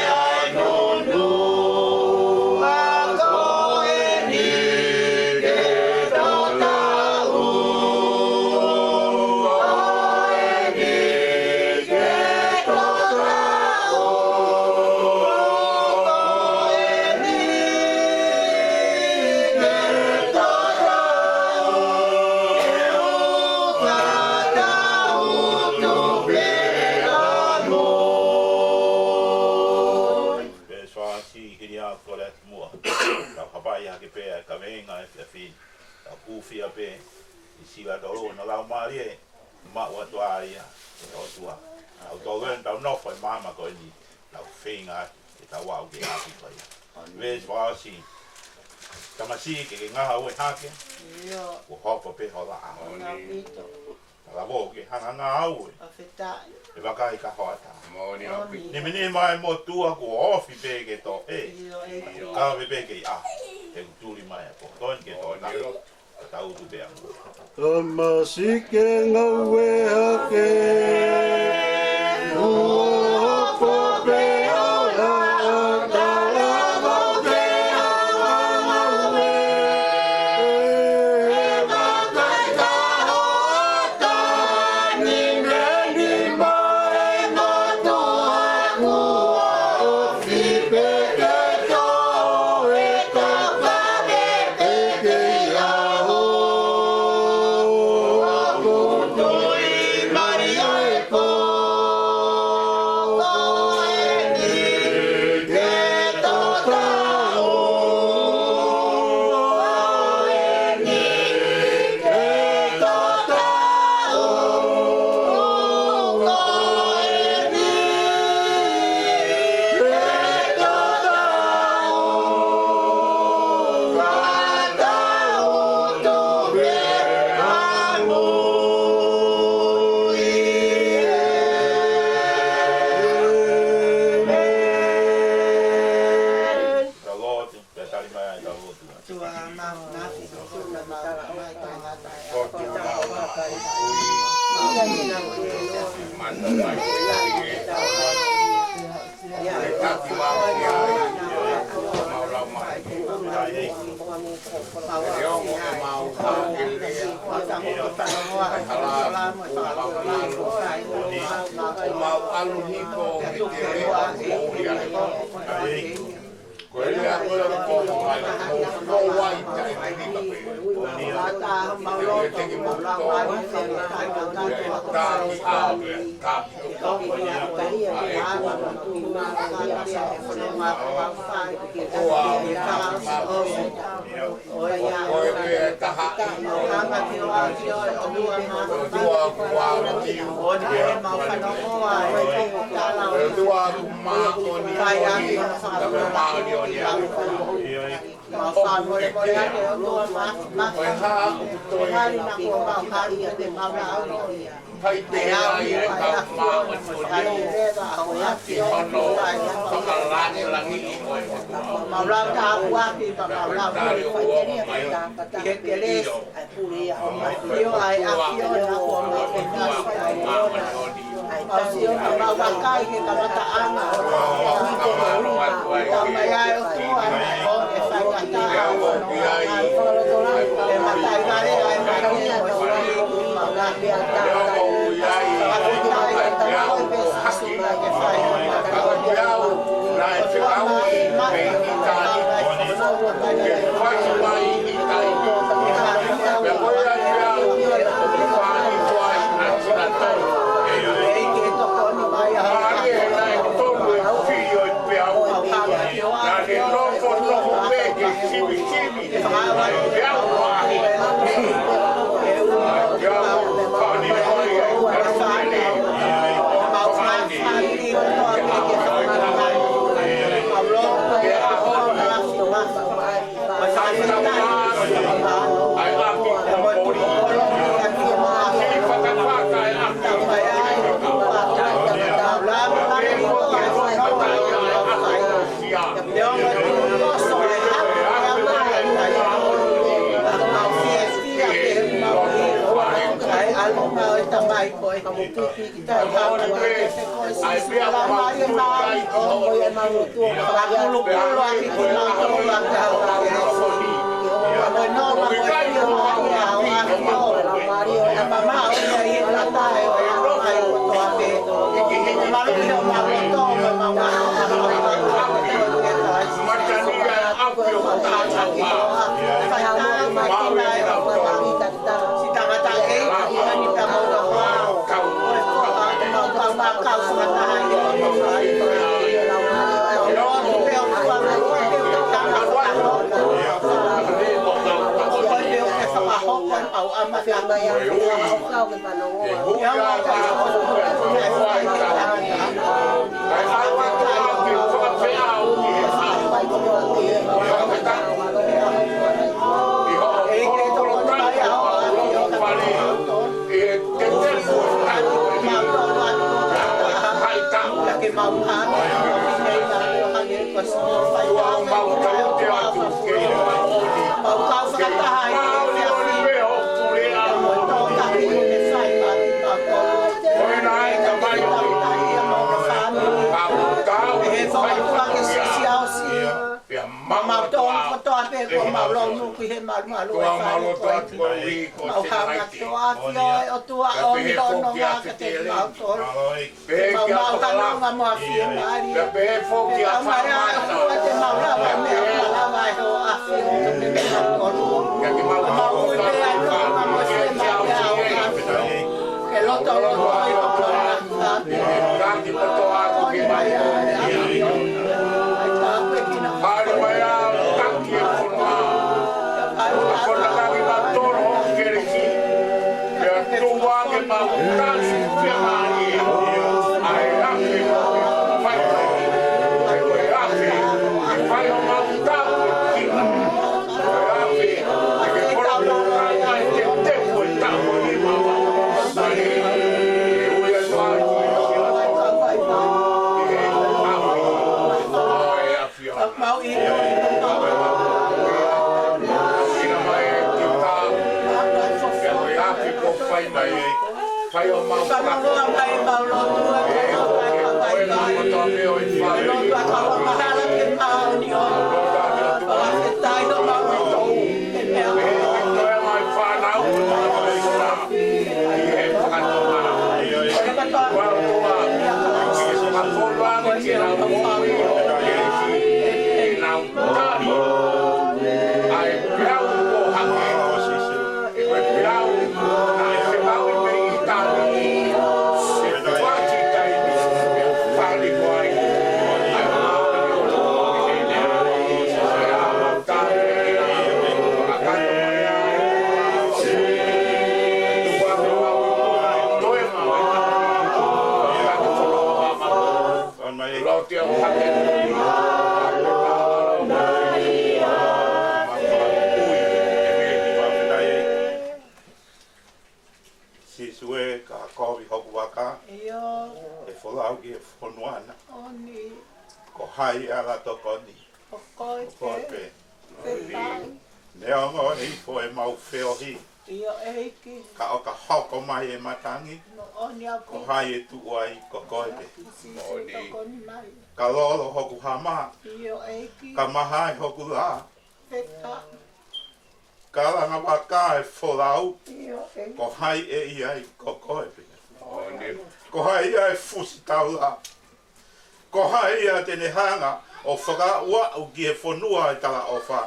tō ta ʻo ko eni ke tō ta ʻo ko eni ke tō ta ʻo ka tau utu pē amo. Veesi fā siʻi hili ʻa Kōleti muʻa. Tau hapai hake pē ʻa e kaveinga ʻo e efiafi ni. Tau hūfia pē ʻi Sila tolu hono Laumālie. Maʻu atu ā ia ʻe he ʻOtua. Tau tō ven, tau nofo ʻi māmani ko eni. Tau feinga atu ke tau aʻu ki he ʻapi ko ia. Veesi fā siʻi. Tamasiʻi ke ke ngāue hake. ʻIo. Kuo hoko pē ho laʻā. Moʻoni. Talavou ke hanga ngāue. Fakafetaʻi. ʻE vakai ka hoʻatā. Moʻoni ʻaupito. Nemenema ʻa e motuʻa kuo ofi pē ke toʻe. ʻIo, ʻEiki. Ka ʻave pē ke ʻi ai. He ʻoku tuli mai ʻa e pō. Ko eni ke tō ta. Moʻoni. Tautu pea. Tamasike ngāue hake. Uopo pea talava pea ngāue. E makaikaho ata ni meni mai matuʻa kuo Kai pē ai e kau māʻoniʻoni ʻi hono fakalangilangiʻi ʻo e ʻOtua. Tali ʻo ʻomai ʻi he kelesi. ʻIo, ʻa e ʻafio ʻa e ʻOtua ʻoku māʻoniʻoni. Mau tō kotoa pē ko mau lau nuku he malumalu e fale ko eni. Mau hanga atu ʻAfio ʻe ʻOtua ʻo nonga kiate kimautolu. Mau mau hanonga mo ʻAfio mai. Pea pehē foki ʻa e fai mai ʻa ʻOtua te mau lava meʻa malava ʻe ʻAfio kiate kimautolu. Mau ui pē ʻa e nonga mo ʻAfio mai ʻa ʻAfio. Ke lotoloto ai ʻo kona. Fai ʻo mau fakaloa mai mau lotu ʻa e kau ʻai mai. Lotu ʻa e kau ʻai mahalo ke mau ni o. Fakafetaʻi ʻo mau lotu. Sīsū ē, ka kovi hoku vaka, ʻio, ʻe folau ki he fonua na. ʻOni. Ko hai ʻe ala tokoni? Ko koe pē. Ko koe pē. Neongo ʻe hifo ʻemau feohi, ʻio ʻEiki, ka ʻo ka hoko mai e matangi, moʻoni ʻaupito, ko hai ʻe tuʻu ai? Ko koe pē. Sīsū tokoni mai. Ka lolo hoku hama, ʻio ʻEiki, ka mahae hoku lā. Fakafetaʻi. Ka langa vaka e folau, ʻio ʻEiki, ko hai ʻe ʻi ai? Ko koe pē. Ko hai ʻe fusi taula? Ko hai ia te ne hanga ʻo fakaaʻu ki he fonua ʻo e talaʻofa?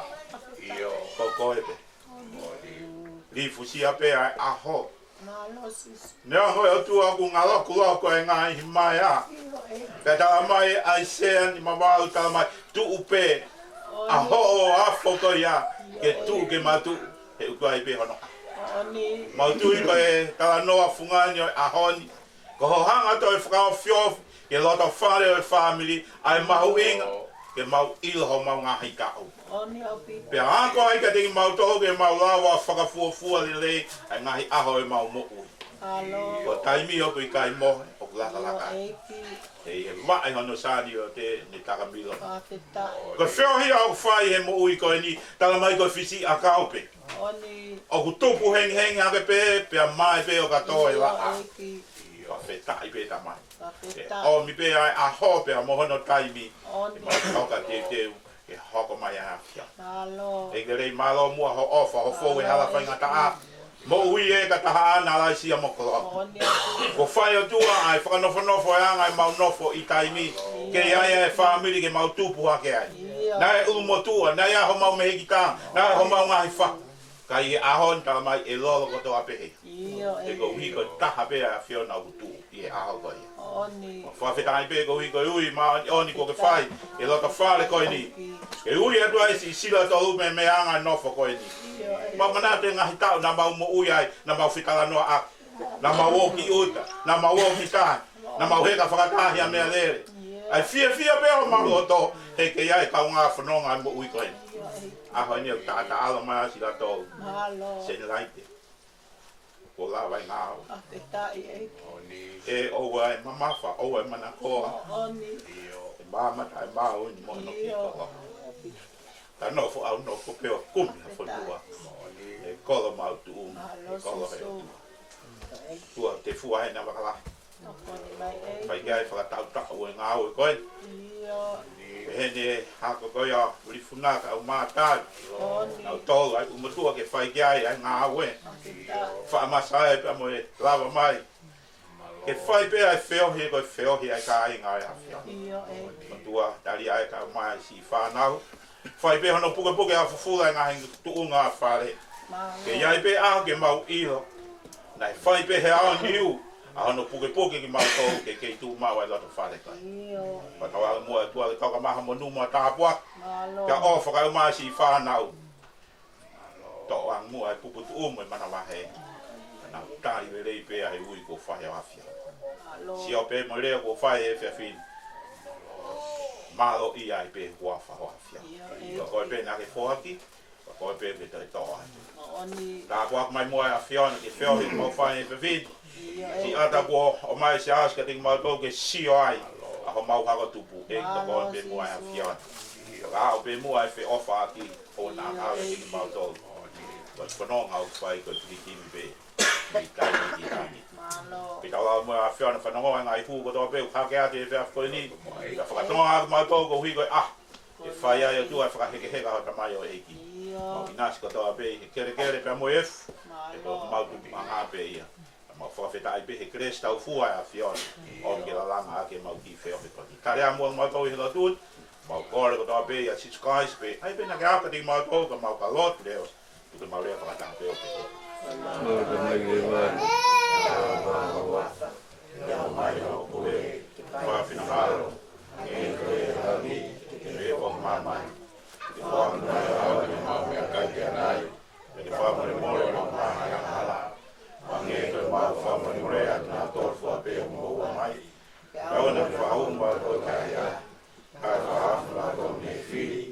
ʻIo, ko koe pē. Lifusia pē ʻa e ʻaho. Neongo ʻe ʻOtua ʻoku ngalo kulo ko e ngaahi maea. Pea tala mai ʻAisea nimavalu, tala mai, tuʻu pē, ʻa hoʻo afo ko ia ke tuʻu ke matuʻu, he ʻoku ʻi ai pē hono ʻaho. Mau tui ko e talanoa fungani ʻo e ʻaho ni, ko hoʻo hanga ʻo toe fakaofiofi ki he loto fale ʻo e fāmili ʻa e mahuʻinga ke mau ʻilo homau ngaahi kaʻu. ʻOni ʻaupito. Pea ako ai kiate kimautolu ke mau lava fakafuofua lelei ʻa e ngaahi ʻaho ʻo ʻemau moʻui. Ko e taimi ʻoku ʻikai mohe, ʻoku lakalaka ai. ʻEiki. ʻE ʻi he vaʻe hono sāniote ne takamilo. Fakafetaʻi. Ko e feohi ʻoku fai he moʻui ko eni, tala mai ko e fisiʻi ʻakau pē. ʻOni. ʻOku tupu hengihengi hake pē, pea mae pē ʻo ka tō e laʻā. ʻEiki. Fakafetaʻi pē Tamai. Fakafetaʻi. ʻE ʻomi pē ʻa e ʻaho pea mo hono taimi. ʻOni. ʻE mau kau ka teuteu ke hoko mai ʻa e ʻAfiona. Mālō. ʻEiki, mālō muʻa hoʻo ʻofa, hoʻo fou e hala faingataʻa. Moʻui ē ka taha ʻana laisia mo koloa. ʻOni. Kuo fai ʻOtua ʻa e fakanofonofo e anga ʻemau nofo ʻi taimi. Ke ʻi ai ʻa e fāmili ke mau tupu hake ai. ʻIo. Naʻe ʻulumotuʻa, naʻe ʻi ai homau mehikitanga, naʻe ʻi ai homau ngaahi fahu. Ka ʻi he ʻaho ni tala mai ʻe lolo kotoa pē hē. ʻIo, ʻe koeʻuhi ko e taha pē ʻa e ʻAfiona ʻoku tuʻu ʻi he ʻaho ko ia. ʻOni. Fakafetaʻi pē koeʻuhi ko e ui māʻoniʻoni kuo ke fai ʻi he loto fale ko eni. Ke ui atu ai siʻi sila tolu mei he anga nofo ko eni. ʻIo, ʻe. Mau manatu e ngaahi taʻu naʻa mau moʻui ai, naʻa mau fetalanoaʻaki, naʻa mau ō ki ʻuta, naʻa mau ō ki tahi, naʻa mau heka fakataha ʻi ha meʻalele. ʻA e fiefia pē ʻo mau loto, he ke ʻi ai e kaungā fononga e moʻui ko eni. ʻAho ni ʻoku taʻataʻalo mai ʻa sila tolu. Mālō. Senilaite. Kuo lava e ngāue. Fakafetaʻi ʻEiki. ʻE ʻoua ʻe mamafa, ʻoua ʻe manakoa. ʻOni. ʻE mamata e maau ni mo hono kikoa. Ka nofo au nofo pē ʻo kumi ha fonua. ʻE kolo maʻu tuʻunga, ʻe kolo he ʻOtua. ʻOtua te fua he na vakala. Fai ki ai fakatautau e ngāue ko ē. ʻE ʻEne hako ko ia ʻo Lifuna kae ʻumaʻā ʻa Tali. Naʻa nau tolu ai ʻumaʻā ke fai ki ai ʻa e ngāue. Fakamasa ai pea mo e lava mai ke fai pē ʻa e feohi, ko e feohi ʻa e kāinga ʻo e ʻAfiona. ʻIo, ʻEiki. Matua, tali ai kae ʻumaʻā siʻi fānau. Fai pē hono pukepuke ʻa e fufula ʻa e ngaahi tuʻunga fale. Mālō. Ke ʻi ai pē ʻaho ke mau ʻilo naʻe fai pē he ʻaho ni ʻa hono pukepuke kimautolu ke kei tuʻu maʻu ʻa e loto fale kai. ʻIo. Fakatauange muʻa ʻOtua ke toka maha monū mo e tāpuaki. Mālō. Kae ʻofa kae ʻumaʻā siʻi fānau. Toʻo ange muʻa e puputuʻu mo e manavahē. Naʻa nau tali lelei pē ʻa e ui kuo fai ʻe he ʻAfiona. Mālō. Sio pē mo e lea kuo fai he efiafi ni. Mālō ia ai pē kuo fai ʻe he ʻAfiona. ʻIo, ʻEiki. Ko koe pē naʻa ke foaki, ko koe pē ke toe toʻo ai. Moʻoni. Tāpuaki mai muʻa ʻe he ʻAfiona ke feohi mau fai he efiafi ni. ʻIo, ʻEiki. Siʻi ʻata kuo ʻomai ʻe Siaosi kiate kimautolu ke sio ai ʻa homau hako tupu. ʻEiki, ko koe pē muʻa ʻe he ʻAfiona. Ka ʻoku pē muʻa e feʻofaʻaki ʻo na ʻave kiate kimautolu. Ko e fononga ʻoku fai ko e pilikimi pē ʻi he taimi ki he taimi. Mālō. Pea tau lau muʻa ʻe he ʻAfiona fanongo ʻa e ngaahi hū kotoa pē ʻoku hake atu he efiafi ko eni. Ka fakatonga ʻaki mautolu koeʻuhi ko e ʻaho ʻe fai ai ʻOtua e fakahekeheka ʻo e tamaioʻeiki. ʻIo. Mau ʻinasi kotoa pē ʻi he kelekele pea mo e efu. Mālō. He ko homau tupuʻanga pē ia. Mau fakafetaʻi pē he kelesi taufua ʻa e ʻAfiona ʻo ke lalanga ʻaki ʻemau kiʻi feohi ko eni. Tali ā muʻa mautolu ʻi he lotu ni, mau kole kotoa pē ʻia Sīsū Kalaisi pē, ʻa ia pē naʻa ke ʻalu kiate kimautolu ka mau ka lotu leva, tuku ke mau lea fakataha pē ʻo pehē. Mau ka mai ke vai. Ia mai ʻo pule, fakafinangalo, ke ko e lami, ke ko māmani. Ke fakafinangalo, ke mau meʻakai ke anai. Ke fakamolemole ʻemau ngaahi angahala. Hangē ko ʻemau fakamolemole ʻa kinautolu fua pē ʻoku moʻua mai. Pea ʻoua naʻa ke fakahaofi mautolu ki he ʻahiʻahi. Kae fakahaofi mautolu mei he fili.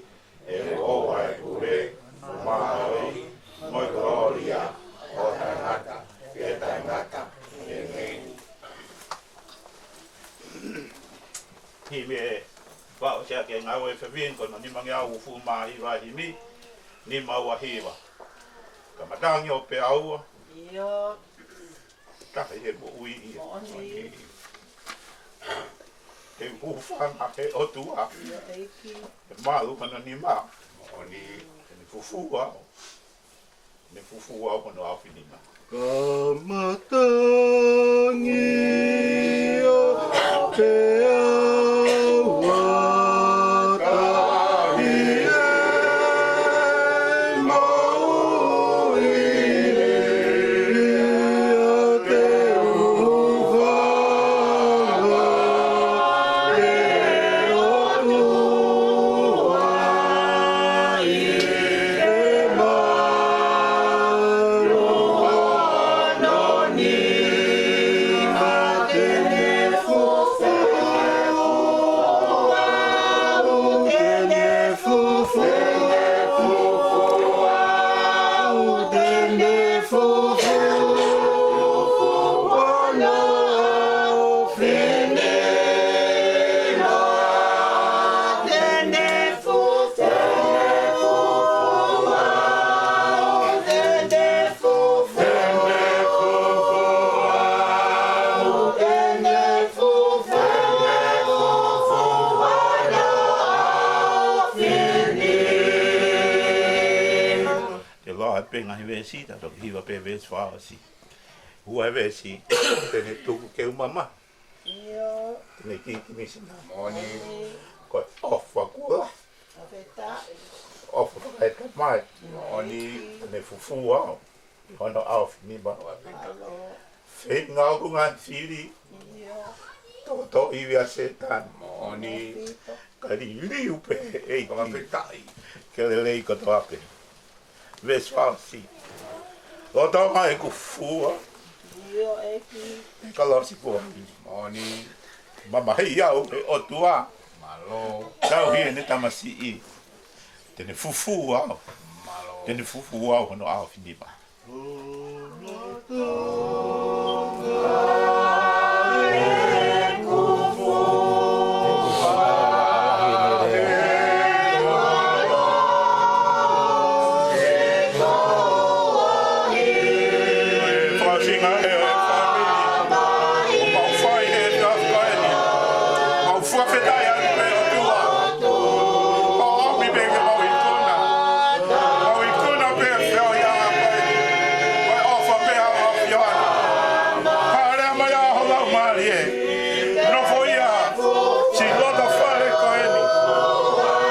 He ʻoku ʻoʻou ʻa e pule, mo e mālohi, mo e kolōlia, ʻo taʻengata, pea taʻengata. ʻĒmeni. Himi ʻe fakaʻosi ʻaki e ngāue he efiafi ni ko hono nimangeau uofulu mā hiva, himi nima ua hiva. Ka matangi ʻo Peaua. ʻIo. Taha ʻi he moʻui ia. Moʻoni. He hūfanga he ʻOtua. ʻIo, ʻEiki. He malu hono nima. Moʻoni. He fufū au. Ne fufū au hono ʻaofinima. Ka matangi ʻo Peaua tahi e moʻui ia te u hūfanga he ʻOtua. Te lau pē ngaahi veesi, ta toki hiva pē veesi fakaʻosi. Ua e veesi, te ne tuku ke u mamahi. ʻIo. Te ne kikimisi na. Moʻoni. Ko e ʻofa kuo lahi. ʻOfa fakaʻetamai. Moʻoni. Te ne fufū au hono ʻaofinima. Mālō. Feinga ʻoku ngaahi fili. ʻIo. Tokoto ivi ʻa Sētane. Moʻoni. Ka liliu pē ʻEiki. Fakafetaʻi. Ke lelei kotoa pē. Veesi fakaʻosi. Lolotonga ʻeku fua. ʻIo, ʻEiki. He kolosi kuo hili. Moʻoni. Mamahi au ʻe ʻOtua. Mālō. Tauhi ʻene tamasiʻi. Te ne fufū au. Mālō. Te ne fufū au hono ʻaofinima. Fakasinga he fāmili. ʻOku mau fai he tafaʻaki ni. Mau fakafetaʻi atu pē ʻOtua. Nofoʻia, siʻi loto fale ko eni.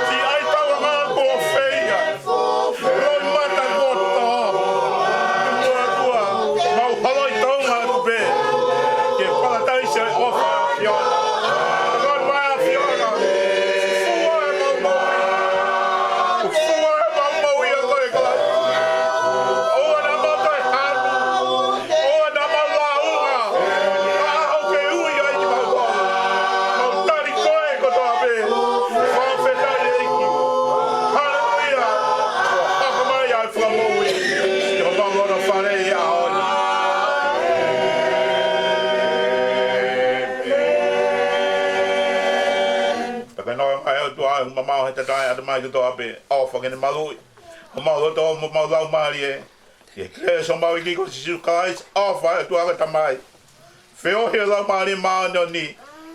Siʻi ʻaitauanga kuo feia. Loʻimata kuo tō. Tuku ʻOtua, mau holo ʻi Tonga atu pē ki he palataisi ʻo e ʻofa ʻa e ʻAfiona. Ko e mai ʻa e ʻAfiona. Fua ʻemau moʻui. Fua ʻemau moʻui ʻa koe Kalaisi. ʻOua naʻa mau toe hanu. ʻOua naʻa mau lāunga. Ka ʻoku ke ui ai kimautolu. Mau tali koe kotoa pē. Fakafetaʻi ʻEiki. Haleluia. Kuo hoko mai ʻa e fakamoʻui. ʻI homau loto fale ʻi he ʻaho ni. Pea ke noa mai ʻOtua ʻo mamao he tatae ʻatamai kotoa pē. ʻOfa ke ne maluʻi homau loto mo homau laumālie. ʻI he kelesi ʻa homau ʻEiki ko Sīsū Kalaisi, ʻofa ʻa e ʻOtua ko e Tamai, feohi ʻa e Laumālie Māʻoniʻoni,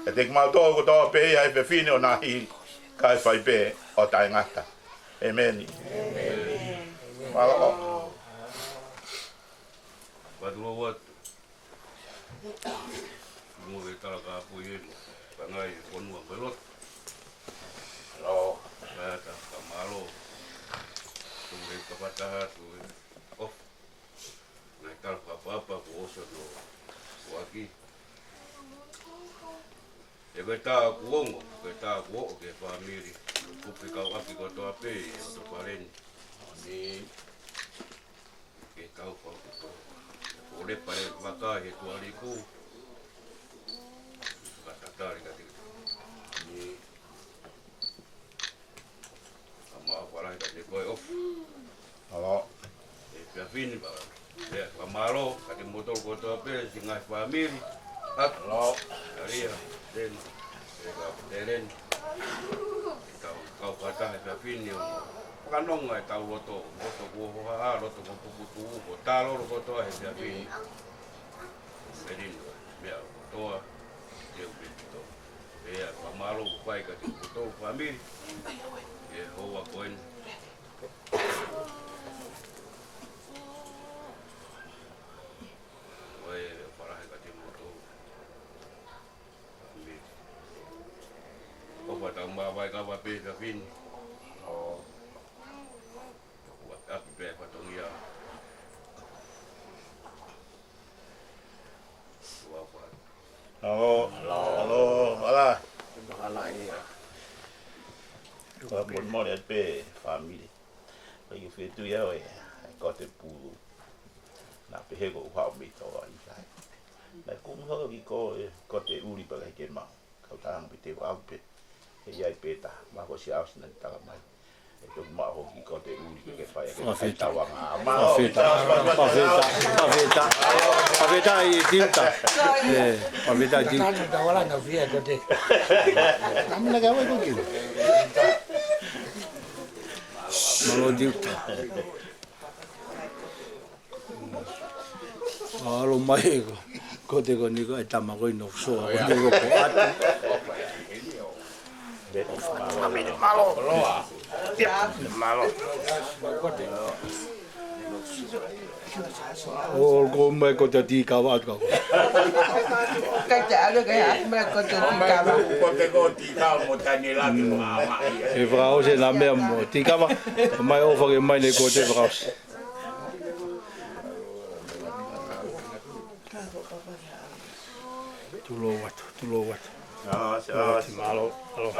ʻiate kimautolu kotoa pē ʻi he efiafi ni ʻo nahili, kae fai pē ʻo taʻengata. ʻEmeni. Mālō. Fakatulou atu. Mo e tala ka pui eni. Pangai e fonua mo e lotu. Mālō. Ka ta ka mālō. Tuku e fakataha atu e ʻofa. Ngaahi tala fakaʻapaʻapa kuo ʻosi hono foaki. ʻE ko e tā kuo ongo, ko e tā kuo oʻo ki he fāmili. Kupe kau ʻaki kotoa pē ʻi he loto fale ni. Ni ke tau pau ke tau. Ko e pale vaka he tualiku. Fakatatali ka te. Ni ka mau falahi ka te koe ʻofa. Mālō. ʻE pia fini pala. ʻE ka mālō, ka te moutolu kotoa pē, siʻi ngaahi fāmili. Hak. Mālō. Kalia, tena. ʻE ka telen. Tau, kau kata he pia fini ʻo. Fakanonga ʻetau loto, loto kuo hohaʻa, loto kuo puputuʻu, kuo tālolo kotoa he pia fini. Melino, meʻa kotoa, te u pito. Pea ka mālō ʻoku fai ka te u kotoa fāmili. ʻE hoa ko eni. ʻOe, falahi ka te moutolu. Fāmili. ʻOfa tau mavae ka va pē ka fini. ʻO. Ua ʻaki pē fatongia. Ua fa. Halo, halo, hala. Hala ia. Ua molemole atu pē fāmili. Ua ʻi he fetuʻu ia ʻo e, ʻa e kote pulu. Naʻa pehē ko u hao mei tō ai kai. Naʻe kumu holo ki ko e, kote ʻuli pea ke mau. Kau taha pē te u au pē. ʻE ʻi ai pē ta, ma ko si au sina ni tala mai. ʻE toki maʻu hoki kote ʻuli ke ke fai, ke fai tauanga. Ma Fakafetaʻi, fakafetaʻi, fakafetaʻi ʻi Tiuta. ʻE, fakafetaʻi ʻi Tiuta. Tana tawala na fia kote. Kamina ka wai koki. Mālō Tiuta. ʻAlu mai ē ko, kote ko eni ko e tama ko ē ʻi North Shore, ko eni ko ko atu. Mālō. Mālō. ʻO ko mai ko te tīkava atu ka ko. Kai te ʻalu ke hā mai ko te tīkava. Ko te ko tīkava mo tani laki mo ama ia. ʻE fakaʻosi ʻena meʻa mo tīkava. Mai ʻofa ke mai ne ko te fakaʻosi. Tulou atu, tulou atu. Tulou atu, mālō, mālō.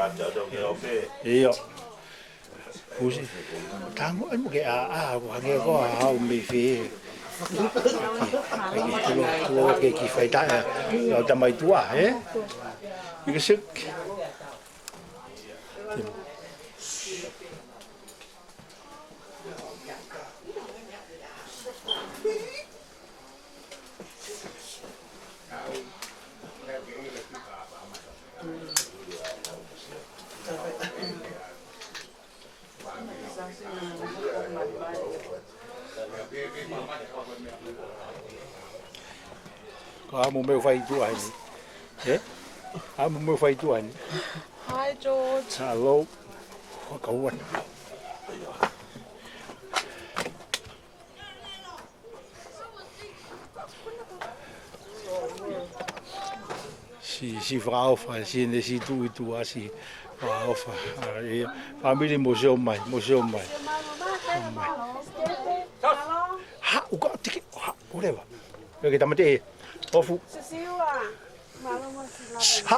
ʻIo. Kusi. Tango ai mo ke ʻā, ʻā, ko hangē ko ʻā au mei fē. Tulou, tulou ke ki fai taʻe. Lau tamai tua, ē? ʻIo ke sik. Ka mo me fai tu ai. Ē? Ka mo me fai tu ai. Hi, George. Hello. Ka ua. Siʻi, siʻi fakaʻofa, siʻi ne siʻi tuʻu ʻi tuʻa, siʻi fakaʻofa. ʻA, ʻi, fāmili, mou sio mai, mou sio mai. Ha, ʻoku ka tiki, ha, ʻoleva. ʻIo, ke tāmateʻi, ʻofa. Ha,